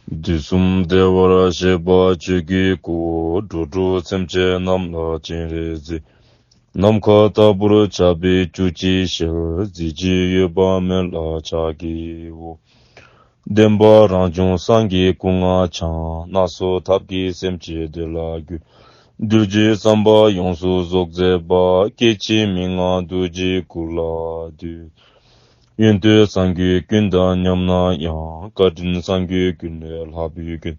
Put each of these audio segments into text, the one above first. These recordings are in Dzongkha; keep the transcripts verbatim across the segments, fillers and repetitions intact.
དུས་གསུམ་བདེ་བར་གཤེགས་པ་ཆོས་ཀྱི་སྐུ། འགྲོ་དྲུག་སེམས་ཅན་རྣམས་ལ་སྤྱན་རས་གཟིགས། ནམ་མཁའ་ལྟ་བུར་ཁྱབ་པའི་བཅུ་གཅིག་ཞལ། གཟི་བརྗིད་འོད་དཔག་མེད་ལ་ཕྱག་བགྱིའོ། བདེན་པ་རང་བྱུང་སངས་རྒྱས་སྐུ་ལྔ་འཆང་། སྣ་ཚོགས་ཐབས་ཀྱིས་སེམས་ཅན་བདེ་ལ་འགོད། གདུལ་བྱའི་བསམ་པ་ཡོངས་སུ་རྫོགས་མཛད་པ། སྐྱེ་འཆི་མི་མངའ་རྡོ་རྗེའི་སྐུ་ལ་འདུད། ཡོན་ཏན་སངས་རྒྱས་ཀུན་དང་མཉམ་ན་ཡང་། བཀའ་དྲིན་སངས་རྒྱས་ཀུན་ལས་ལྷག་པའི་མགོན།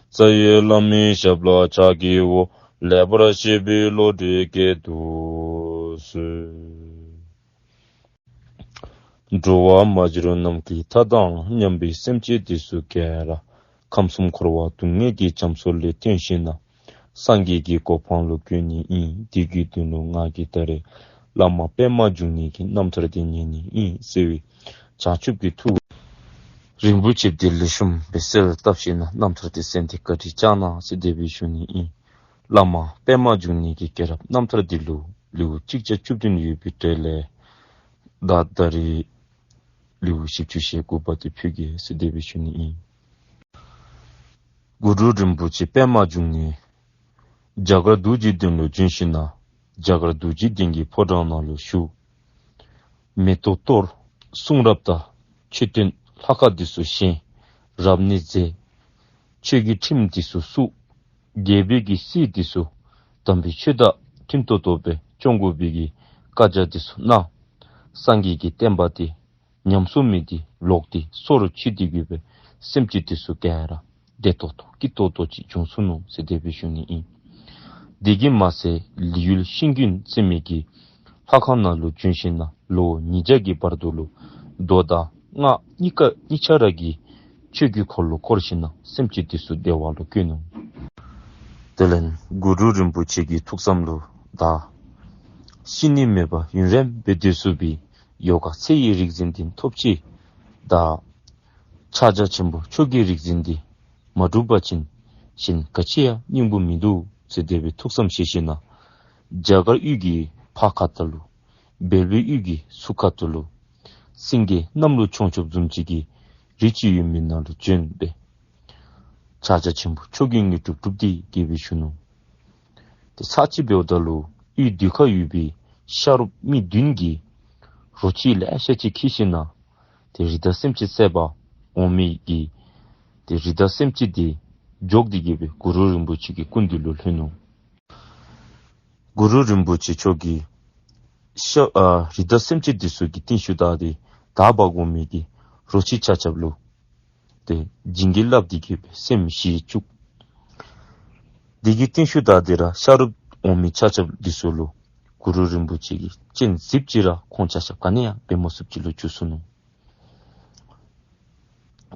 རྩ་བའི་བླ་མའི་ཞབས་ལ་ཕྱག་བགྱིའོ། ལེགས་པར་བཤད་པའི་བློ་གྲོས་བསྐྱེད་དུ་གསོལ། འགྲོ་བ་མ་གྱུར་ནམ་མཁའི་མཐའ་དང་མཉམ་པའི་སེམས་ཅན་འདི་ཚུ་ག་ར་ཁམས་གསུམ་འཁོར་བ་སྡུག་བསྔལ་གྱི་རྒྱ་མཚོ་ལས་བཏོན་ཞིནམ་ན་སངས་རྒྱས་ཀྱི་གོ་འཕང་ལུ་བཀོད་ནི་ཨིན། དེ་གི་དོན་ལུ་ང་གིས་ད་རེས་བླ་མ་པདྨ་འབྱུང་གནས་ཀྱི་རྣམ་ཐར་འདི་ཉན་ནི་ཨིན་ཟེར་བའི་བྱང་ཆུབ་ཀྱི་ཐུགས་རིན་པོ་ཆེ་འདི་ལེགས་ཤོམ་སྦེ་གསལ་བཏབ་ཞིནམ་ན་རྣམ་ཐར་འདི་གསན་ཏེ་བཀའ་དྲིན་བསྐྱང་གནང་ཟེར་དེ་སྦེ་ཞུ་ནི་ཨིན། བླ་མ་པདྨ་འབྱུང་གནས་ཀྱི་རྒྱལ་རབས་རྣམ་ཐར་འདི་ལུ་ལེའུ་གཅིག་བརྒྱ་བཅུ་བདུན་ཡོད་པའི་གྲས་ལས་ད་ད་རེས་ལེའུ་བཞི་བཅུ་ཞེ་དགུ་པ་འདི་ཕུལ་གེ་ཟེར་དེ་སྦེ་ཞུ་ནི་ཨིན། གུ་རུ་རིན་པོ་ཆེ་པདྨ་འབྱུང་གནས་རྒྱ་གར་རྡོ་རྗེ་གདན་ལུ་བྱོན་ཞིནམ་ན་རྒྱ་གར་རྡོ་རྗེ་གདན་གྱི་ཕོ་བྲང་ནང་ལུ་བཞུགས། མེ་ཏོག་གཏོར། གསུང་རབ་དང་མཆོད་རྟེན་ལྷ་ཁང་འདི་ཚུ་བཞེངས། རབ་གནས་མཛད། ཆོས་ཀྱི་ཁྲིམས་འདི་ཚུ་བསྲུང་། རྒྱལ་པོའི་གི་སྲིད་འདི་ཚུ་དམ་པའི་ཆོས་དང་མཐུན་ཏོག་ཏོ་སྦེ་སྐྱོང་དགོ་པའི་གི་བཀའ་རྒྱ་འདི་ཚུ་གནང་། སངས་རྒྱས་ཀྱི་བསྟན་པ་འདི་ཉམས་སུ་མེད་དེ་ལོག་སྟེ་སོར་ཆུད་དེ་གི་སྦེ་སེམས་ཅན་འདི་ཚུ་ག་ར་བདེ་ཏོག་ཏོ་སྐྱིད་ཏོག་ཏོ་ཅིག་བྱུང་སོ་ནུག་ཟེར་དེ་སྦེ་ཞུ་ནི་ཨིན། དེ་གིས་མ་ཚད་ལི་ཡུལ་ཤིང་ཀུན་ཟེར་མི་གི་ལྷ་ཁང་ནང་ལུ་བྱོན་ཞིནམ་ན་ལོ་ཉིས་བརྒྱ་གི་བར་དུ་ལུ་མདོ་དང་སྔགས་གཉིས་ཀ་གཉིས་ཆ་ར་གི་ཆོས་ཀྱི་འཁོར་ལོ་བསྐོར་ཞིནམ་ན་སེམས་ཅན་འདི་ཚུ་བདེ་བ་ལུ་བཀོད་ནུག། དེ་ལས་གུ་རུ་རིན་པོ་ཆེ་གི་ཐུགས་བསམ་ལུ་ད་ཤི་ནི་མེད་པར་ཡུན་རིངམོ་སྦེ་སྡོད་ཚུགས་པའི་ཡོ་ག་ཚེ་ཡི་རིག་འཛིན་འདི་ཐོབ་ཅི། ད་ཕྱག་རྒྱ་ཆེན་པོ་མཆོག་གི་རིག་འཛིན་འདི་མ་གྲུབ་པ་ཅིན་གཞན་ག་ཅི་ཡང་སྙིང་པོ་མིན་འདུག་ཟེར་དེ་སྦེ་ཐུགས་བསམ་བཞེས་ཞིནམ་ན་རྒྱ་གར་ཡུལ་གྱི་ཕར་ཁ་ཐུག་ལུ་བལ་པོའི་ཡུལ་གྱི་ཚུར་ཁ་ཐུག་ལུ་སེང་གེ་གནམ་ལུ་མཆོང་ཆོངམ་བཟུམ་ཅིག་གི་རི་ཅིག་ཡོད་མི་ནང་ལུ་བྱོན་སྦེ་ཕྱག་རྒྱ་ཆེན་པོ་མཆོག་གི་དངོས་གྲུབ་སྒྲུབ་སྟེ་གི་སྦེ་བཞུགས་ནུག། ཏེ་ཚར་གཅིག་འབདཝ་ད་ལུ་ཡུལ་དེ་ཁར་ཡོད་པའི་ཤ་རོགསཔ་མི་བདུན་གྱིས་རོ་ཁྱི་ལེ་ཤ་ཅིག་འཁྱིད་ཞིནམ་ན་ཏེ་རི་དྭགས་སེམས་ཅན་བསད་པར་འོང་མི་གི་ཏེ་རི་དྭགས་སེམས་ཅན་འདི་འཇོག་སྟེ་གི་སྦེ་གུ་རུ་རིན་པོ་ཆེ་གི་སྐུ་མདུན་ལུ་ལྷོད་ནུག། གུ་རུ་རིན་པོ་ཆེ་མཆོག་གིས་ཤ་ཨ་རི་དྭགས་སེམས་ཅན་འདི་ཚུ་གི་རྟིང་ཤུལ་བདའ་སྟེ་དག་པར་འོང་མི་གི་རོ་ཁྱི་ཆ་ཁྱབ་ལུ་ཏེ་བྱིན་གྱིས་བརླབས་ཏེ་གི་སྦེ་སེམས་ཞི་བཅུག། དེ་གི་རྟིང་ཤུལ་བདའ་སྟེ་ར་ཤ་རོགསཔ་འོང་མི་ཆ་ཁྱབ་འདི་ཚུ་ལུ་གུ་རུ་རིན་པོ་ཆེ་གིས་སྤྱན་གཟིགས་ཅི་ར་ཁོང་ཆ་ཁྱབ་ག་ནི་ཡང་འབད་མ་ཚུགསཔ་ཅིག་ལུ་གྱུར་སོ་ནུག།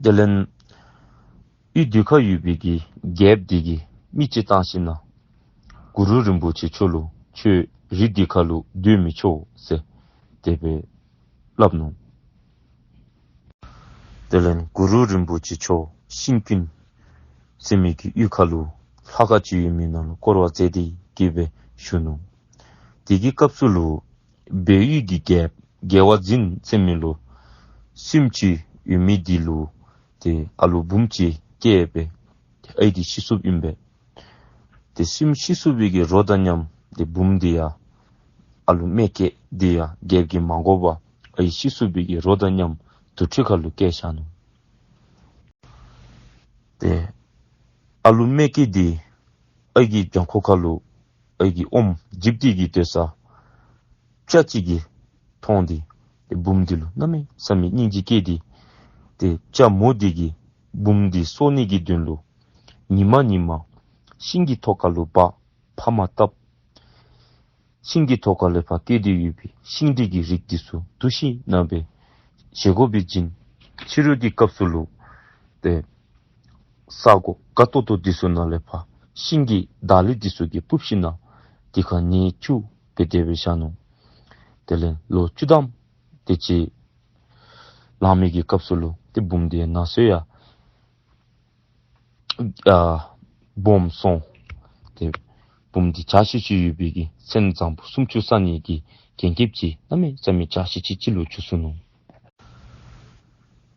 དེ་ལས་ཡུལ་དེ་ཁར་ཡོད་པའི་གི་རྒྱལཔོ་དེ་གིས་མི་ཅིག་བཏང་ཞིནམ་ན་གུ་རུ་རིན་པོ་ཆེ་མཆོག་ལུ་ཁྱོད་རི་དེ་ཁར་ལུ་སྡོད་མི་ཆོག་ཟེར་དེ་སྦེ་སླབ་ནུག། དེ་ལས་གུ་རུ་རིན་པོ་ཆེ་མཆོག་ཤིང་ཀུན་ཟེར་མི་གི་ཡུལ་ཁར་ལུ་ལྷ་ཁང་ཅིག་ཡོད་མི་ནང་ལུ་བསྐོར་བ་མཛད་དེ་གི་སྦེ་བཞུགས་ནུག། དེ་གི་སྐབས་སུ་ལུ་བལ་ཡུལ་གྱི་རྒྱལཔོ་རྒྱལ་བ་འཛིན་ཟེར་མི་ལུ་སྲིནམོ་ཅིག་ཡོད་མི་དེ་ལུ་ཏེ་ཨ་ལུ་བུམོ་ཅིག་སྐྱེས་སྦེ་ཏེ་ཨའི་དེ་ཤི་སོཔ་ཨིན་པས། ཏེ་སྲིནམོ་ཤི་སོ་བའི་གི་རོ་དང་མཉམ་ཏེ་བུམོ་དེ་ཡང་ཨ་ལུ་མ་སྐྱེས། དེ་ཡང་རྒྱལཔོ་གིས་མ་དགོ་པར་ཨའི་ཤི་སོ་བའི་གི་རོ་དང་མཉམ་དུར་ཁྲོད་ཁར་ལུ་བསྐྱལ་བཞག་ནུག། ཏེ་ཨ་ལུ་མ་སྐྱེས་དེ་ཨའི་གི་བྱང་ཁོག་ཁར་ལུ་ཨའི་གི་ཨོམ་འཇིབ་སྟེ་གི་སྡོད་ས་སྤྱ་ཅིག་གིས་མཐོང་སྟེ་ཏེ་བུམོ་དེ་ལུ་གནམ་མེད་ས་མེད་སྙིང་རྗེ་སྐྱེས་ཏེ་ཏེ་སྤྱ་མོ་དེ་གིས་བུམོ་དེ་གསོ་ནི་གི་དོན་ལུ་ཉིན་མ་ཉིན་མ་ཤིང་གི་ཐོག་ཁར་ལུ་འབག་ཕ་མ་བཏབ། ཤིང་གི་ཐོག་ཁ་ལས་ཕར་སྐྱེས་ཏེ་ཡོད་པའི་ཤིང་འབྲས་ཀྱི་རིགས་འདི་ཚུ་འདུ་ཤེས་ནང་སྦེ་བཞེས་སྒོ་སྦེ་བྱིན། ཕྱི་རུ་དེ་སྐབས་སུ་ལུ་ཏེ་ས་གོ་དགའ་ཏོག་ཏོ་འདི་ཚུ་ནང་ལས་ཕར་ཤིང་གི་འདབ་ལེབ་འདི་ཚུ་གིས་སྤུབས་ཞིནམ་ན་དེ་ཁར་ཉིནམ་བཅུ་སྦེ་དེ་སྦེ་བཞག་ནུག། དེ་ལས་ལོ་བཅུ་ཐམ་དེ་ཅིག་ལང་མི་གི་སྐབས་སུ་ལུ་ཏེ་བུམོ་དེ་ནང་སོ་ཡང་ཨ་སྦོམ་སོང་། ཏེ་བུམོ་དེ་འཇའ་ཆི་ཆི་ཡོད་པའི་གི་མཚན་བཟང་པོ་སུམ་ཅུ་སོ་གཉིས་ཀྱི་རྒྱན་ཆ་ཅིག་གནམ་མེད་ས་མེད་འཇའ་ཆི་ཆི་ཅིག་ལུ་གྱུར་སོ་ནུག།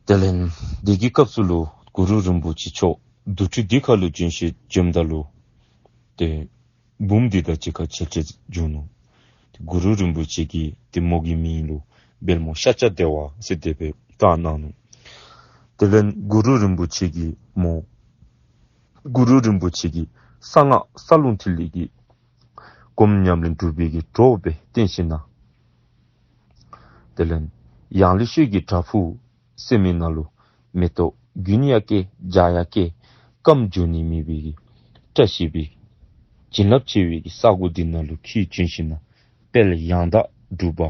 དེ་ལས་དེ་གི་སྐབས་སུ་ལུ་ གུ་རུ་རིན་པོ་ཆེ་མཆོག་དུར་ཁྲོད་འདི་ཁ་ལུ་བྱོན་ཞིནམ་ད་ལུ་ཏེ་བུམོ་འདི་དང་གཅིག་ཁར་མཇལ་མཇལཝ་བྱུང་ནུག། ཏེ་གུ་རུ་རིན་པོ་ཆེ་གིས་ཏེ་མོ་གི་མིང་ལུ་བལ་མོ་ཤཱཀྱ་དེ་བ་ཟེར་དེ་སྦེ་བཏགས་གནང་ནུག། དེ་ལས་གུ་རུ་རིན་པོ་ཆེ་གིས་མོ་གུ་རུ་རིན་པོ་ཆེ་གིས་གསང་སྔགས་རྩ་རླུང་ཐིག་ལེ་གི་སྒོམ་ཉམས་ལེན་སྒྲུབ་པའི་གི་གྲོགས་སྦེ་བསྟེན་ཞིནམ་ན། དེ་ལས་ཡང་ལེ་ཤོད་ཀྱི་བྲག་ཕུག་ཟེར་མི་ནང་ལུ་མེ་ཏོག་གུན་ཡང་སྐྱེ་རྒྱ་ཡང་སྐྱེ་སྐམ་འགྱོ་ནི་མེད་པའི་གི་བཀྲ་ཤིས་པའི་བྱིན་རླབས་ཆེ་བའི་གི་ས་གོ་འདི་ནང་ལུ་འཁྱིད་བྱོན་ཞིནམ་ན། དཔལ་ཡང་དག་གྲུབ་པ་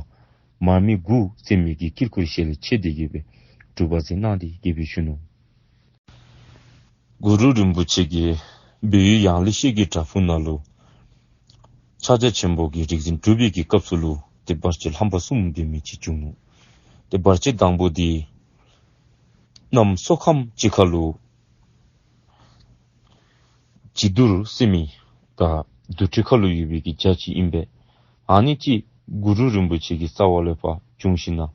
མར་མི་དགུ་ཟེར་མི་གི་དཀྱིལ་འཁོར་ཞལ་ལས་མཆེད་དེ་གི་སྦེ་སྒྲུབ་པ་མཛད་གནང་སྟེ་གི་སྦེ་བཞུགས་ནུག། གུ་རུ་རིན་པོ་ཆེ་གིས་བལ་ཡུལ་ཡང་ལེ་ཤོད་ཀྱི་བྲག་ཕུག་ནང་ལུ་ཕྱག་རྒྱ་ཆེན་པོ་གི་རིག་འཛིན་སྒྲུབ་པའི་གི་སྐབས་སུ་ལུ་ཏེ་བར་ཆད་རྣམ་པ་གསུམ་འབད་མི་ཅིག་བྱུང་ནུག། ཏེ་བར་ཆད་དང་པོ་འདི་གནམ་སྲོ་ཁམས་ཅིག་ཁ་ལུ་བྱི་དུར་ཟེར་མི་ག་དུར་ཁྲོད་ཁ་ལུ་ཡོད་པའི་གི་བྱ་ཅིག་ཨིན་པས། ཨ་ནི་ཅིག་གུ་རུ་རིན་པོ་ཆེ་གི་རྩ་བ་ལས་ཕར་བྱུང་ཞིནམ་ན་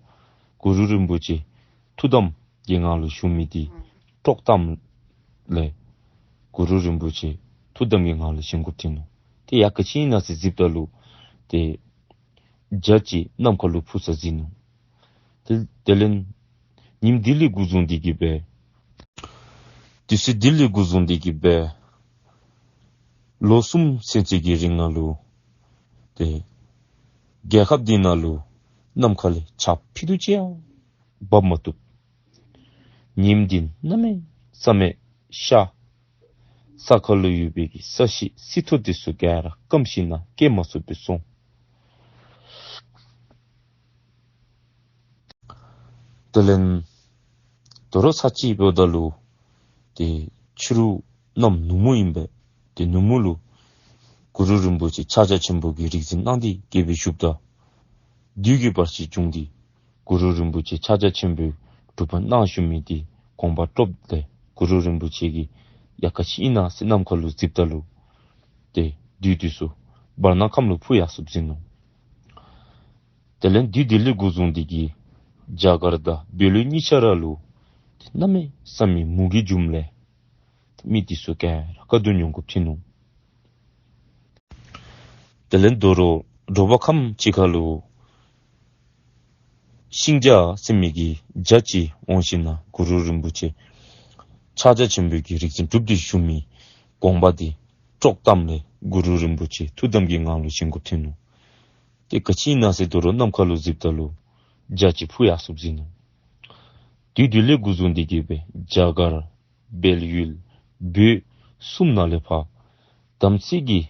གུ་རུ་རིན་པོ་ཆེ་ཐུགས་དམ་གྱི་ངང་ལུ་བཞུགས་མི་འདི་དཀྲོགས་བཏངམ་ལས་གུ་རུ་རིན་པོ་ཆེ་ཐུགས་དམ་གྱི་ངང་ལུ་བཞེངས་དགོཔ་ཐོན་ནུག། ཏེ་ཡ་ག་ཅི་ཨིན་ན་ཟེར་གཟིགསཔ་ད་ལུ་ཏེ་བྱ་ཅིག་ནམ་མཁའ་ལུ་འཕུར་ས་གཟིགས་ནུག། ཏེ་དེ་ལས་ཉིནམ་དེ་ལས་འགོ་བཟུང་སྟེ་གི་སྦེ་དུས་ཚོད་དེ་ལས་འགོ་བཟུང་སྟེ་གི་སྦེ་ལོ་གསུམ་ཚུན་ཚོད་ཀྱི་རིང་ནང་ལུ་ཏེ་རྒྱལ་ཁབ་འདི་ནང་ལུ་ནམ་མཁའ་ལས་བྱ་ཕུད་རྡོག་ཅིག་ཡང་འབབ་མ་བཏུབ། ཉིནམ་འདི་གནམ་མེད་ས་མེད་ཤར། ས་ཁ་ལུ་ཡོད་པའི་གི་ས་གཞི་རྩི་ཏོ་འདི་ཚུ་ག་ར་སྐམ་ཞིནམ་ན་སྐྱེ་མ་ཚུགསཔ་སྦེ་སོང་། དེ་ལས་དོ་རུང་ཚར་གཅིག་འབདཝ་ད་ལུ་ཏེ་ཕྱི་རུ་གནམ་ནུབ་མོ་ཨིན་པས། ཏེ་ནུབ་མོ་ལུ་གུ་རུ་རིན་པོ་ཆེ་ཕྱག་རྒྱ་ཆེན་པོ་གི་རིག་འཛིན་གནང་སྟེ་གི་སྦེ་བཞུགསཔ་ད་བདུད་ཀྱི་བར་ཆད་བྱུང་སྟེ་གུ་རུ་རིན་པོ་ཆེ་ཕྱག་རྒྱ་ཆེན་པོའི་སྒྲུབ་པ་གནང་བཞུགས་མི་འདི་དགོངས་པ་དཀྲོགས་ཏེ་གུ་རུ་རིན་པོ་ཆེ་གིས་ཡ་ག་ཅི་ཨིན་ན་ཟེར་ནམ་མཁའ་ལུ་གཟིགསཔ་ད་ལུ་ཏེ་བདུད་འདི་ཚུ་བར་སྣང་ཁམས་ལུ་འཕུར་ཡར་སོཔ་གཟིགས་ནུག། དེ་ལས་དུས་དེ་ལས་འགོ་བཟུང་སྟེ་གི་རྒྱ་གར་དང་བལ་ཡུལ་གཉིས་ཆ་ར་ལུ་ཏེ་གནམ་མེད་ས་མེད་མུ་གེ་འབྱུངམ་ལས་མི་འདི་ཚུ་ག་ར་དཀའ་སྡུག་མྱོང་དགོཔ་ཐོན་ནུག། དེ་ལས་དོ་རུང་དྲོ་པ་ཁམས་ཅིག་ཁ་ལུ་ཤིང་བྱ་ཟེར་མི་གི་བྱ་ཅིག་འོང་ཞིནམ་ན་གུ་རུ་རིན་པོ་ཆེ་ཕྱག་རྒྱ་ཆེན་པོའི་གི་རིག་འཛིན་སྒྲུབ་སྟེ་བཞུགས་མི་དགོངས་པ་འདི་དཀྲོགས་བཏངམ་ལས་གུ་རུ་རིན་པོ་ཆེ་ཐུགས་དམ་གྱི་ངང་ལུ་བཞེངས་དགོཔ་ཐོན་ནུག། ཏེ་ག་ཅི་ཨིན་ན་ཟེར་དོ་རུང་ནམ་མཁའ་ལུ་གཟིགསཔ་ད་ལུ་བྱ་ཅིག་འཕུར་ཡར་སོཔ་གཟིགས་ནུག། དུས་དེ་ལས་འགོ་བཟུང་སྟེ་གི་སྦེ་རྒྱ་གར་བལ་ཡུལ་བོད་གསུམ་ནང་ལས་ཕར་དམ་སྲི་གི་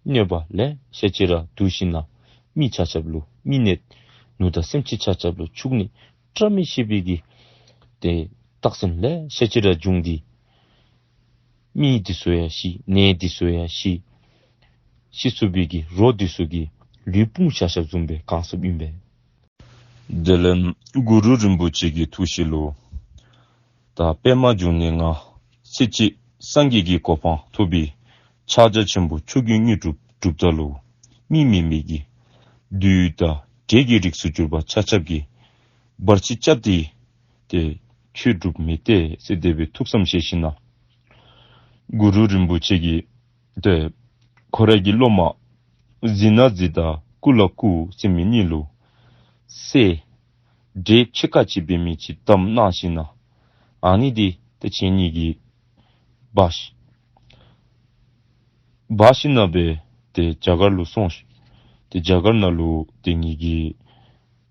གནོད་པ་ལེ་ཤ་ཅིག་ར་བསྡུ་ཞིནམ་ན་མི་ཆ་ཁྱབ་ལུ་མི་ནད་ནུས་དང་སེམས་ཅན་ཆ་ཁྱབ་ལུ་འཆུག་ནི་བཀྲ་མི་ཤིས་པའི་གི་ཏེ་རྟགས་མཚན་ལེ་ཤ་ཅིག་ར་བྱུང་སྟེ་མི་འདི་ཚུ་ཡང་ཤི་ནད་འདི་ཚུ་ཡང་ཤི་ཤི་ཚུགས་པའི་གི་རོ་འདི་ཚུ་གིས་ལུས་ཕུང་ཆ་ཁྱབ་བཟུམ་སྦེ་གང་སོཔ་ཨིན་པས། དེ་ལས་གུ་རུ་རིན་པོ་ཆེ་གི་ཐུགས་བཞེད་ལུ་ད་པདྨ་འབྱུང་གནས་ང་ཚེ་གཅིག་སངས་རྒྱས་ཀྱི་གོ་འཕང་ཐོབ་པའི་ཕྱག་རྒྱ་ཆེན་པོ་མཆོག་གི་དངོས་གྲུབ་སྒྲུབ་ད་ལུ་མི་མིན་མི་གི་བདུད་དང་འདྲེ་གི་རིགས་སུ་གྱུར་པ་ཆ་ཁྱབ་ཀྱིས་བར་ཆད་རྐྱབ་སྟེ་ཏེ་ཆོས་སྒྲུབ་མི་སྟེར་ཟེར་དེ་སྦེ་ཐུགས་བསམ་བཞེས་ཞིནམ་ན་གུ་རུ་རིན་པོ་ཆེ་གིས་ཏེ་ཁོ་རའི་གི་སློབ་མ་གཟི་ནག་གཟི་དང་ཀུ་ལ་ཀུ་ཟེར་མི་གཉིས་ལུ་གསེར་འདྲེ་ཕྱེད་ཀ་ཅིག་འབད་མི་ཅིག་བསྡམས་གནང་ཞིནམ་ན་ཨ་ནི་འདི་ཏེ་ཁྱེད་གཉིས་ཀྱིས་འབག་ཤིག། འབག་ཞིནམ་ན་སྦེ་ཏེ་རྒྱ་གར་ལུ་སོང་ཤིག། ཏེ་རྒྱ་གར་ནང་ལུ་ཏེ་ངེ་གི་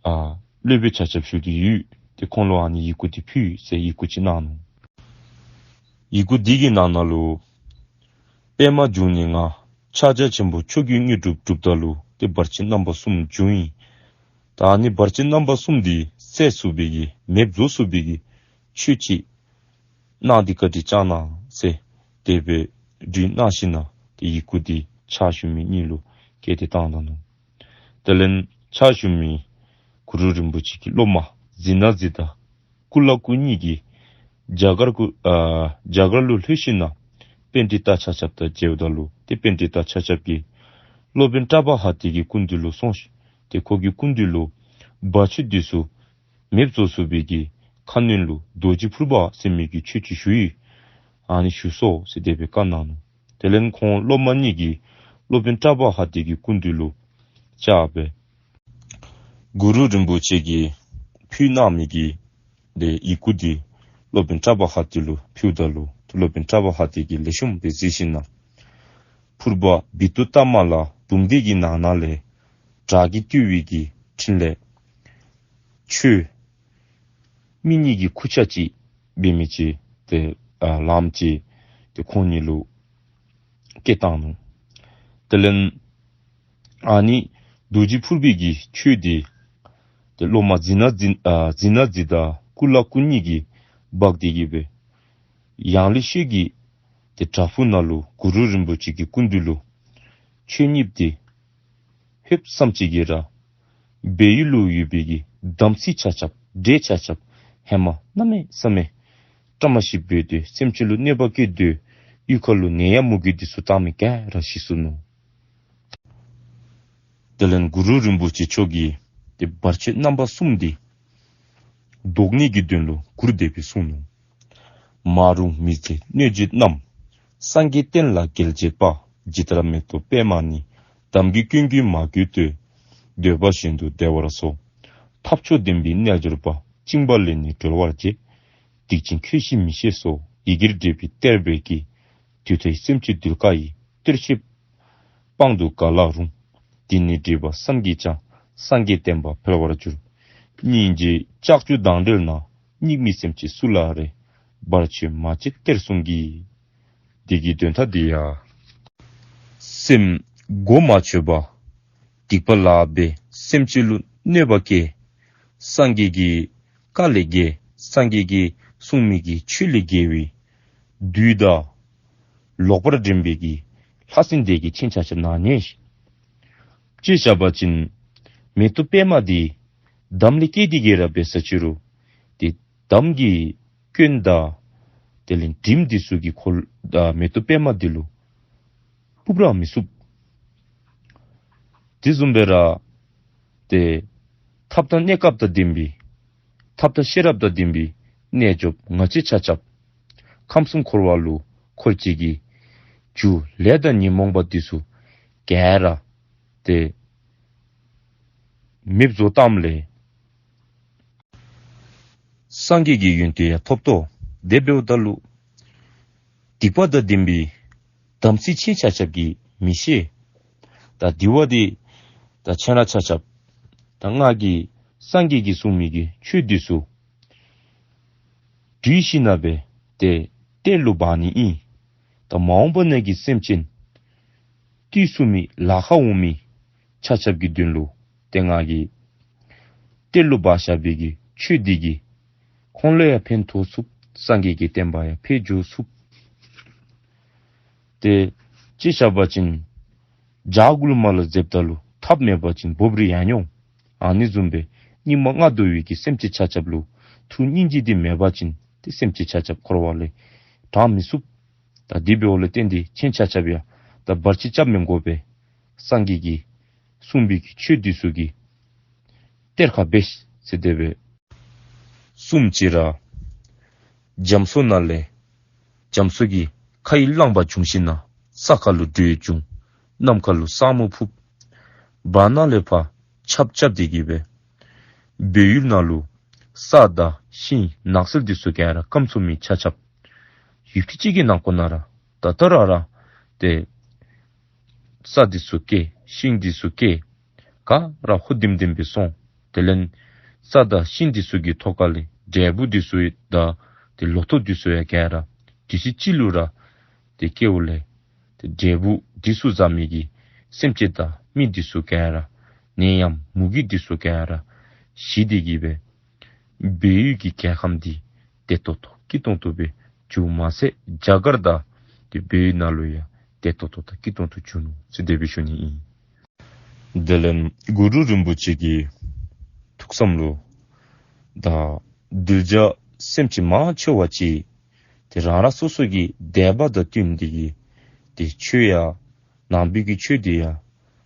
ཨ་སློབ་དཔོན་ཆ་ཁྱབ་བཞུགས་ཏེ་ཡོད། ཏེ་ཁོང་ལུ་ཨ་ནི་ཡི་གུ་འདི་ཕུལ་ཟེར་ཡི་གུ་ཅིག་གནང་ནུག། ཡི་གུ་འདི་གི་ནང་ན་ལུ་པདྨ་འབྱུང་གནས་ང་ཕྱག་རྒྱ་ཆེན་པོ་མཆོག་གི་དངོས་གྲུབ་སྒྲུབ་ད་ལུ་ཏེ་བར་ཆད་རྣམ་པ་གསུམ་བྱུང་ཡི། ད་ཨ་ནི་བར་ཆད་རྣམ་པ་གསུམ་འདི་བསལ་ཚུགས་པའི་གི་མེདཔ་བཟོ་ཚུགས་པའི་གི་ཆོས་ཅིག་གནང་སྟེ་བཀའ་དྲིན་བསྐྱང་གནང་ཟེར་དེ་སྦེ་འདྲི་གནང་ཞིནམ་ན་ཏེ་ཡི་གུ་འདི་ཕྱག་ཞུ་མི་གཉིས་ལུ་བསྐྱལ་ཏེ་བཏང་ད་ནུག། དེ་ལས་ཕྱག་ཞུ་མི་གུ་རུ་རིན་པོ་ཆེ་གི་སློབ་མ་གཟི་ནག་གཟི་དང་ཀུ་ལ་ཀུ་གཉིས་ཀྱིས་རྒྱ་གར་གུ་ཨ་རྒྱ་གར་ལུ་ལྷོད་ཞིནམ་ན་པཎྜི་ཏ་ཆ་ཁྱབ་དང་མཇལཝ་ད་ལུ་ཏེ་པཎྜི་ཏ་ཆ་ཁྱབ་ཀྱིས་སློབ་དཔོན་ཏྲ་བ་ཧ་ཏི་གི་སྐུ་མདུན་ལུ་སོང་ཤིག། ཏེ་ཁོ་གི་སྐུ་མདུན་ལུ་བར་ཆད་འདི་ཚུ་མེདཔ་བཟོ་ཚུགས་པའི་གི་ཁ་གནོན་ལུ་རྡོ་རྗེ་ཕུར་པ་ཟེར་མི་གི་ཆོས་ཅིག་ཞུ་ཡི། ཨ་ནི་ཞུ་སོང་ཟེར་དེ་སྦེ་བཀའ་གནང་ནུག། དེ་ལས་ཁོང་སློབ་མ་གཉིས་ཀྱིས་སློབ་དཔོན་པྲ་བྷ་ཧ་ཏི་གི་སྐུ་མདུན་ལུ་བཅར་སྦེ་གུ་རུ་རིན་པོ་ཆེ་གིས་ཕུལ་གནང་མི་གི་དེ་ཡི་གུ་འདི་སློབ་དཔོན་པྲ་བྷ་ཧ་ཏི་ལུ་ཕུལཝ་ད་ལུ་སློབ་དཔོན་པྲ་བྷ་ཧ་ཏི་གིས་ལེགས་ཤོམ་སྦེ་གཟིགས་ཞིནམ་ལས་ཕུར་པ་བི་ཏུ་ཏ་མ་ལ་འབུམ་སྡེ་གི་ནང་ན་ལས་བྲག་གིས་བཏུལ་བའི་གི་ཕྲིན་ལས་ཆོས་མི་གཉིས་ཀྱི་ཁུར་ཆ་ཅིག་འབད་མི་ཅིག་དེ་ཨ་ལམ་ཅིག་དེ་ཁོང་གཉིས་ལུ་བསྐྱལ་བཏང་ནུག། དེ་ལས་ཨ་ནི་རྡོ་རྗེ་ཕུར་པའི་གི་ཆོས་འདི་དེ་སློབ་མ་འཛིན་ན་འཛིན་ཨ་འཛིན་ན་འཛིན་དང་ཀུ་ལ་ཀུ་གཉིས་ཀྱིས་འབག་སྟེ་གི་སྦེ་ཡང་ལེ་ཤོད་ཀྱི་དེ་བྲག་ཕུག་ནང་ལུ་གུ་རུ་རིན་པོ་ཆེ་གི་སྐུ་མདུན་ལུ་ཆོས་གཉིསཔོ་དེ་ལྷོདཔ་ཙམ་ཅིག་གིས་ར་སྦས་ཡུལ་ལུ་ཡོད་པའི་གི་དམ་སྲི་ཆ་ཁྱབ་འདྲེ་ཆ་ཁྱབ་ཧེ་མ་གནམ་མེད་ས་མེད་བཀྲ་མ་ཤིསཔ་སྦེ་སྡོད་སེམས་ཅན་ལུ་གནོད་པ་བཀལ་སྡོད་གཡུས་ཁ་ལུ་ནད་ཡམས་མུ་གེ་འདི་ཚུ་བཏང་མི་ག་ར་ཞི་སོ་ནུག། དེ་ལས་གུ་རུ་རིན་པོ་ཆེ་མཆོག་གིས་དེ་བར་ཆད་རྣམ་པ་གསུམ་འདི་བཟློག་ནི་གི་དོན་ལུ་མགུར་དེ་སྦེ་གསུངས་ནུག། མ་རུངས་མི་བཟད་གནོད་བྱེད་རྣམས། སངས་རྒྱས་བསྟན་ལ་འགལ་བྱེད་པ། ཇི་ལྟར་མེ་ཏོག་པདྨ་ནི། འདམ་གྱི་སྐྱོན་གྱིས་མ་གོས་ཏེ། འདོད་པ་གཞན་དུ་བདེ་བར་གསོ། ཐབས་མཆོག་ལྡན་པའི་རྣལ་འབྱོར་པ། བཅིངས་པ་ལས་ནི་སྒྲོལ་བར་བྱེད། སྡིག་ཅན་ཁྱོད་ཤེས་མི་ཤེས་སོགས། ཡི་གེར་འབྲེལ་བའི་གཏེར་སྦས་ཀྱིས། དུས་མཐའི་སེམས་ཅན་གདུལ་དཀའ་ཡི། གཏེར་ཆོས་དཔང་དུ་ག་ལ་རུང་། འདི་ནི་འདྲིས་པ་བསམ་གྱིས་ཀྱང་། སངས་རྒྱས་བསྟན་པ་འཕེལ་བར་འགྱུར། སྙིང་རྗེ་ལྕགས་ཀྱུ་དང་བྲལ་ན། སྙིགས་མའི་སེམས་ཅན་སུ་ལ་རེ། བར་ཆད་མ་བྱེད་གཏེར་སྲུང་གིས། འདི་གི་དོན་དག་འདི་ཡང་སེམས་མགོ་མ་ཆོད་པར་སྡིག་པ་ལཱ་འབད་སེམས་ཅན་ལུ་གནོད་པ་བཀལ། སངས་རྒྱས་ཀྱི་བཀའ་ལས་འགལ་སངས་རྒྱས་ཀྱིས་གསུངས་མི་གི་ཆོས་ལས་འགལ་བའི་བདུད་དང་ལོག་པར་འདྲེན་པའི་གི་ལྷ་སྲིན་སྡེ་བརྒྱད་ཁྱེད་ཆ་ཁྱབ་ནཱ་ཉན་ཤིག། ཅེས་བྱ་བ་ཅིན་མེ་ཏོག་པདྨ་འདི་འདམ་ལས་སྐྱེས་ཏེ་གི་ར་འབད་ས་ཅི་རུང་དེ་འདམ་གྱི་སྐྱོན་དང་དེ་ལས་དྲིམ་འདི་ཚུ་གིས་ཁོ་ལུ་ཨ་མེ་ཏོག་པདྨ་འདི་ལུ་སྤུབ་ར་མི་ཚུགས། དེ་བཟུམ་སྦེ་ར་ཏེ་ཐབས་དང་གནས་སྐབས་དང་ལྡན་པའི་ཐབས་དང་ཤེས་རབ་དང་ལྡན་པའི་རྣལ་འབྱོརཔ་ང་བཅས་ཆ་ཁྱབ་ཁམས་གསུམ་འཁོར་བ་ལུ་འཁོར་བྱེད་ཀྱི་རྒྱུ་ལས་དང་ཉོན་མོངས་པ་འདི་ཚུ་ག་ར་ཏེ་མེདཔ་བཟོ་བཏངམ་ལས་སངས་རྒྱས་ཀྱི་ཡོན་ཏན་ཡང་ཐོབ་ཏོ། དེ་འབདཝ་ད་ལུ་སྡིག་པ་དང་ལྡན་པའི་དམ་སྲི་ཁྱེད་ཆ་ཁྱབ་ཀྱིས་མི་ཤེས། ད་དེ་བ་འདི་ད་ཁྱེད་ར་ཆ་ཁྱབ་ད་ང་གིས་སངས་རྒྱས་ཀྱིས་གསུངས་མི་གི་ཆོས་འདི་ཚུ་འདྲིས་ཞིནམ་ལས་ཏེ་གཏེར་ལུ་སྦ་ནི་ཨིན། ད་མ་འོངས་པ་ནང་གི་སེམས་ཅན་དེ་ཚུ་མི་ལཱ་ཁག་འོང་མི་ཆ་ཁྱབ་ཀྱི་དོན་ལུ་ཏེ་ང་གིས་གཏེར་ལུ་སྦ་བཞག་པའི་གི་ཆོས་འདི་གིས་ཁོང་ལུ་ཡང་ཕན་ཐོགས་ཚུགས། སངས་རྒྱས་ཀྱི་བསྟན་པ་ཡང་འཕེལ་འགྱོ་ཚུགས། ཏེ་ཅིག་བཤད་པ་ཅིན་བྱག་གུ་ལུ་མར་ལ་འཛེགཔ་ད་ལུ་ཐགཔ་མེད་པ་ཅིན་འབོབ་རིལ་ཡར་འོང་། ཨ་ནི་བཟུམ་སྦེ་སྙིགས་མ་ལྔ་བདོ་བའི་གི་སེམས་ཅན་ཆ་ཁྱབ་ལུ་ཐུགས་སྙིང་རྗེ་འདི་མེད་པ་ཅིན་ཏེ་སེམས་ཅན་ཆ་ཁྱབ་འཁོར་བ་ལས་དྲང་མི་ཚུགས། ད་དེ་འབདཝ་ལས་བརྟེན་ཏེ་ཁྱེད་ཆ་ཁྱབ་ཡང་ད་བར་ཆད་རྐྱབ་མི་དགོ་པས། སངས་རྒྱས་ཀྱིས་གསུངས་པའི་གི་ཆོས་འདི་ཚུ་གི་གཏེར་ཁར་སྦེ་ཟེར་དེ་སྦེ་གསུངས་ཅི་ར། རྒྱ་མཚོ་ནང་ལས་རྒྱ་མཚོ་གི་ཁ་ཡི་རླངས་པ་བྱུང་ཞིནམ་ལས་ས་ཁ་ལུ་དྲོད་བྱུང་། ནམ་མཁའ་ལུ་ས་སྨུག་ཕུབ། བར་ན་ལས་ཕར་ཆརཔ་རྐྱབ་སྟེ་གི་སྦེ་སྦས་ཡུལ་ནང་ལུ་ས་དང་ཤིང་ནགས་ཚལ་འདི་ཚུ་ག་ར་སྐམ་ཚུགས་མི་ཆ་ཁྱབ་ཡུད་ཐེངས་ཅིག་གི་ནང་འཁོད་ནང་ར་ད་ལྟོ་ར་ར་ཏེ་ས་འདི་ཚུ་སྐྱེས་ཤིང་འདི་ཚུ་སྐྱེས་ག་ར་ཧུ་ལྡིམ་ལྡིམ་སྦེ་སོང་། དེ་ལས་ས་དང་ཤིང་འདི་ཚུ་གི་ཐོག་ཁ་ལས་འབྲས་བུ་འདི་ཚུ་དང་ཏེ་ལོ་ཐོག་འདི་ཚུ་ཡང་ག་ར་དུས་ཚོད་གཅིག་ལུ་ར་ཏེ་སྐྱེཝ་ལས་ཏེ་འབྲས་བུ་འདི་ཚུ་བཟའ་མི་གི་སེམས་ཅན་དང་མི་འདི་ཚུ་ག་ར་ནད་ཡམས་མུ་གེ་འདི་ཚུ་ག་ར་ཞི་སྟེ་གི་སྦེ་སྦས་ཡུལ་གྱི་རྒྱལ་ཁམས་འདི་བདེ་ཏོག་ཏོ་སྐྱིད་ཏོང་ཏོ་སྦེ་འགྱོཝ་མ་ཚད་རྒྱ་གར་དང་ཏེ་སྦས་ཡུལ་ནང་ལུ་ཡང་བདེ་ཏོག་ཏོ་དང་སྐྱིད་ཏོང་ཏོ་འགྱོ་ནུག་ཟེར་དེ་སྦེ་ཞུ་ནི་ཨིན། དེ་ལས་གུ་རུ་རིན་པོ་ཆེ་གི་ཐུགས་བསམ་ལུ་ད་གདུལ་བྱ་སེམས་ཅན་མང་ཆེ་བ་ཅིག་ཏེ་རང་རང་སོ་སོ་གི་དད་པ་དང་བསྟུན་ཏེ་གི་ཏེ་ཆོས་ཡང་ནང་པའི་གི་ཆོས་འདི་ཡང་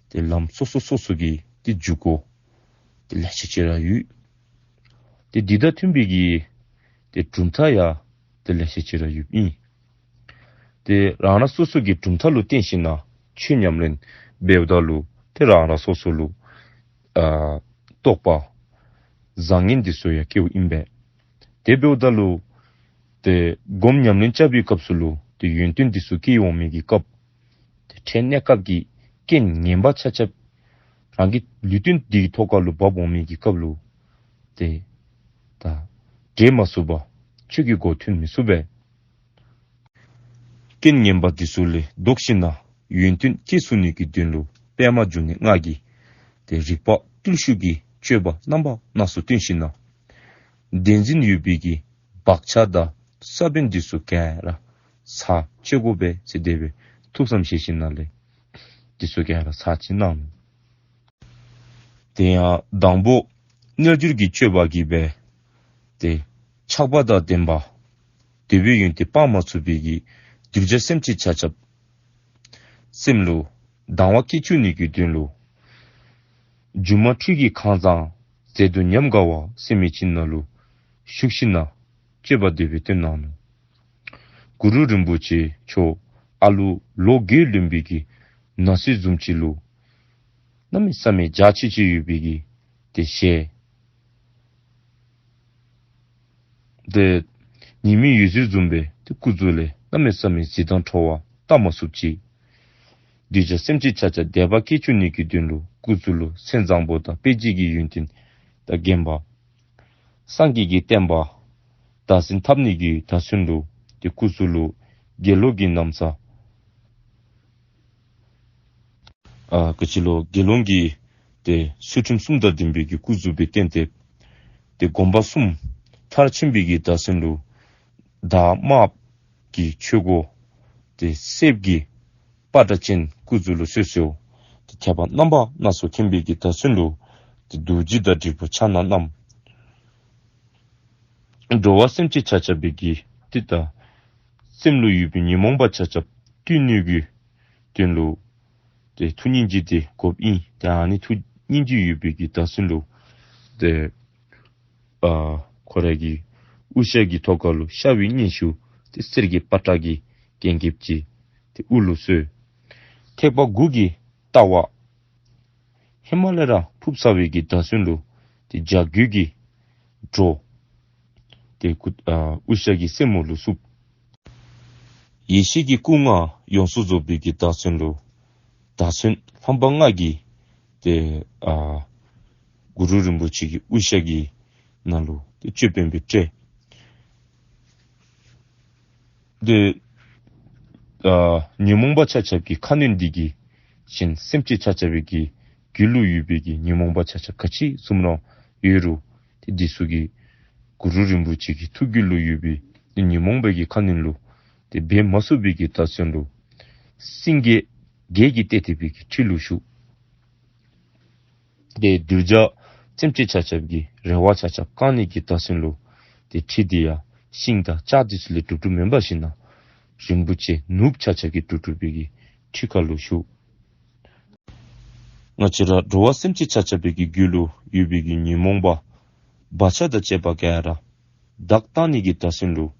ཏེ་ལམ་སོ་སོ་སོ་སོ་གི་ཏེ་འཇུག་སྒོ་ཏེ་ལེ་ཤ་ཅིག་ར་ཡོད། ཏེ་འདི་དང་མཐུན་པའི་གི་ཏེ་གྲུབ་མཐའ་ཡང་ཏེ་ལེ་ཤ་ཅིག་ར་ཡོདཔ་ཨིན། ཏེ་རང་རང་སོ་སོ་གི་གྲུབ་མཐའ་ལུ་བརྟེན་ཞིན་ན་ཆོས་ཉམས་ལེན་འབདཝ་ད་ལུ་ཏེ་རང་རང་སོ་སོ་ལུ་ཨ་རྟོགས་པ་བཟང་ངན་འདི་ཚུ་ཡང་སྐྱེཝ་ཨིན་པས། དེ་འབདཝ་ད་ལུ་ཏེ་སྒོམ་ཉམས་ལེན་རྐྱབ་པའི་སྐབས་སུ་ལུ་ཏེ་ཡོན་ཏན་འདི་ཚུ་སྐྱེ་འོང་མི་གི་སྐབས་ཏེ་འཕྲལ་གནས་སྐབས་ཀྱི་རྐྱེན་ངན་པ་ཆ་ཁྱབ་རང་གི་ལུས་རྟེན་འདི་གི་ཐོག་ཁ་ལུ་བབས་འོང་མི་གི་སྐབས་ལུ་ཏེ་ད་འདྲེས་མ་ཚུགས་པར་ཆོས་ཀྱི་སྒོ་ཐོན་མི་ཚུགས་པས། རྐྱེན་ངན་པ་འདི་ཚུ་ལས་ལྡོག་ཞིན་ན་ཡོན་ཏན་སྐྱེ་ཚུགས་ནི་གི་དོན་ལུ་པདྨ་འབྱུང་གནས་ང་གིས་ཏེ་རིག་པ་བརྟུལ་ཞུགས་ཀྱི་སྤྱོད་པ་རྣམ་པ་སྣ་ཚོགས་སྟོན་ཞིན་ན་བདེན་འཛིན་ཡོད་པའི་གི་བག་ཆགས་དང་ས་བོན་འདི་ཚུ་ག་ར་ཚར་བཅད་དགོ་པས་ཟེར་དེ་སྦེ་ཐུགས་བསམ་བཞེས་ཞིན་ན་ལས་འདི་ཚུ་ག་ར་ཚར་བཅད་གནང་ནུག། དེ་ཡང་དང་པོ་རྣལ་འབྱོར་གྱི་སྤྱོད་པ་གིས་སྦེ་ཏེ་ཆགས་པ་དང་ལྡན་པ་འདོད་པའི་ཡོན་ཏན་སྤང་མ་ཚུགས་པའི་གི་གདུལ་བྱ་སེམས་ཅན་ཆ་ཁྱབ་སེམས་ལུ་དང་བ་སྐྱེ་བཅུག་ནི་གི་དོན་ལུ་སྒྱུ་མ་འཕྲུལ་གྱི་ཁང་བཟང་མཛེས་སྡུག་ཉམས་དགའ་བ་ཟེར་མི་ཅིག་ནང་ལུ་བཞུགས་ཞིན་ན་སྤྱོད་པ་དེ་སྦེ་སྟོན་གནང་ནུག། གུ་རུ་རིན་པོ་ཆེ་མཆོག་ཨ་ལུ་ལོ་བརྒྱད་ལོན་པའི་གི་ན་ཚོད་བཟུམ་ཅིག་ལུ་གནམ་མེད་ས་མེད་འཇའ་ཆི་ཆི་ཡོད་པའི་གི་ཏེ་ཞལ་ཏེ་ཉི་མའི་འོད་ཟེར་བཟུམ་སྦེ་ཏེ་སྐུ་གཟུགས་ལས་གནམ་མེད་ས་མེད་གཟི་མདངས་འཕྲོ་བ་བལྟ་མ་ཚུགསཔ་ཅིག། གདུལ་བྱ་སེམས་ཅན་ཆ་ཁྱབ་དད་པ་སྐྱེ་བཅུག་ནི་གི་དོན་ལུ་སྐུ་གཟུགས་ལུ་མཚན་བཟང་པོ་དང་དཔེ་བྱད་ཀྱི་ཡོན་ཏན་དང་ལྡན་པ། སངས་རྒྱས་ཀྱི་བསྟན་པ་དར་སྲོལ་འཐབ་ནི་གི་དར་སྲོལ་ལུ་ཏེ་སྐུ་གཟུགས་ལུ་དགེ་སློང་གི་ན་བཟའ་ཨ་ག་ཅི་ལོ་དགེ་སློང་གི་ཏེ་ཚུལ་ཁྲིམས་གསུམ་དང་ལྡན་པའི་གི་སྐུ་གཟུགས་སྦེ་བསྟན་ཏེ། ཏེ་སྒོམ་པ་གསུམ་མཐར་ཕྱིན་པའི་གི་དར་སྲོལ་ལུ་དར་དམརཔོ་གི་ཆོས་གོས་ཏེ་སེརཔོ་གི་པ་ཏྲ་ཅན་སྐུ་གཟུགས་ལུ་གསོལ་གསོལཝ། ཏེ་ཁྱད་པར་རྣམ་པ་སྣ་ཚོགས་མཁྱེན་པའི་གི་དར་སྲོལ་ལུ་ཏེ་རྡོ་རྗེ་དང་དྲིལ་བུ་ཕྱག་ན་བསྣམས། འགྲོ་བ་སེམས་ཅན་ཆ་ཁྱབ་པའི་གི་ཏེ་ད་སེམས་ལུ་ཡོད་པའི་ཉོན་མོངས་པ་ཆ་ཁྱབ་བཏུལ་ནི་གི་དོན་ལུ་ཏེ་ཐུགས་སྙིང་རྗེ་འདི་དགོཔ་ཨིན། ཏེ་ཨ་ནི་ཐུགས་སྙིང་རྗེ་ཡོད་པའི་གི་དར་སྲོལ་ལུ་ཏེ་ཨ་ཁོ་རའི་གི་དབུ་ཞྭ་གི་ཐོག་ཁ་ལུ་ཤ་བའི་སྙན་ཞུ་ཏེ་གསེར་གྱི་པ་ཏྲ་གིས་བརྒྱན་བརྒྱནམ་ཅིག་ཏེ་དབུ་ལུ་གསོལ། ཐེག་པ་དགུ་གི་ལྟ་བ་ཧེ་མ་ལས་ར་ཕུབ་ཚར་བའི་གི་དར་སྲོལ་ལུ་ཏེ་བྱ་རྒོད་ཀྱི་སྒྲོ་ཏེ་སྐུ་ཨ་དབུ་ཞྭ་གི་རྩེ་མོ་ལུ་བཙུགས། ཡེ་ཤེས་ཀྱི་སྐུ་ལྔ་ཡོངས་སུ་རྫོགས་པའི་གི་དར་སྲོལ་ལུ་དར་ཚོན་ལྷམ་པ་ལྔ་གིས་ཏེ་ཨ་གུ་རུ་རིན་པོ་ཆེ་གི་དབུ་ཞྭ་གི་ནང་ལུ་ཏེ་ཅོད་པན་སྦེ་སྤྲས། ཏེ་ཨ་ཉོན་མོངས་པ་ཆ་ཁྱབ་ཀྱི་ཁ་གནོན་འདི་གིས་གཞན་སེམས་ཅན་ཆ་ཁྱབ་པའི་གི་རྒྱུད་ལུ་ཡོད་པའི་གི་ཉོན་མོངས་པ་ཆ་ཁྱབ་ག་ཅི་བཟུམ་ར་ཡོད་རུང་ཏེ་འདི་ཚུ་གིས་གུ་རུ་རིན་པོ་ཆེ་གི་ཐུགས་རྒྱུད་ལུ་ཡོད་པའི་ཏེ་ཉོན་མོངས་པའི་གི་ཁ་གནོན་ལུ་ཏེ་འབད་མ་ཚུགས་པའི་གི་དར་སྲོལ་ལུ་སེང་གེ་བརྒྱད་ཀྱིས་བཏེགས་ཏེ་སྦེ་གི་ཁྲི་ལུ་བཞུགས། ཏེ་གདུལ་བྱ་སེམས་ཅན་ཆ་ཁྱབ་ཀྱི་རེ་བ་ཆ་ཁྱབ་བསྐང་ནི་གི་དར་སྲོལ་ལུ་ཏེ་ཁྲི་འདི་ཡང་ཤིང་དང་ལྕགས་འདི་ཚུ་ལས་གྲུབ་གྲུབཔ་མེན་པར་ཞིན་ན་རིན་པོ་ཆེ་ནོར་བུ་ཆ་ཁྱབ་ཀྱིས་གྲུབ་གྲུབ་པའི་གི་ཁྲི་ཁར་ལུ་བཞུགས། ང་བཅས་ར་འགྲོ་བ་སེམས་ཅན་ཆ་ཁྱབ་པའི་གི་རྒྱུད་ལུ་ཡོད་པའི་གི་ཉོན་མོངས་པ་བག་ཆགས་དང་བཅས་པ་ག་ར་དག་བཏང་ནི་གི་དར་སྲོལ་ལུ་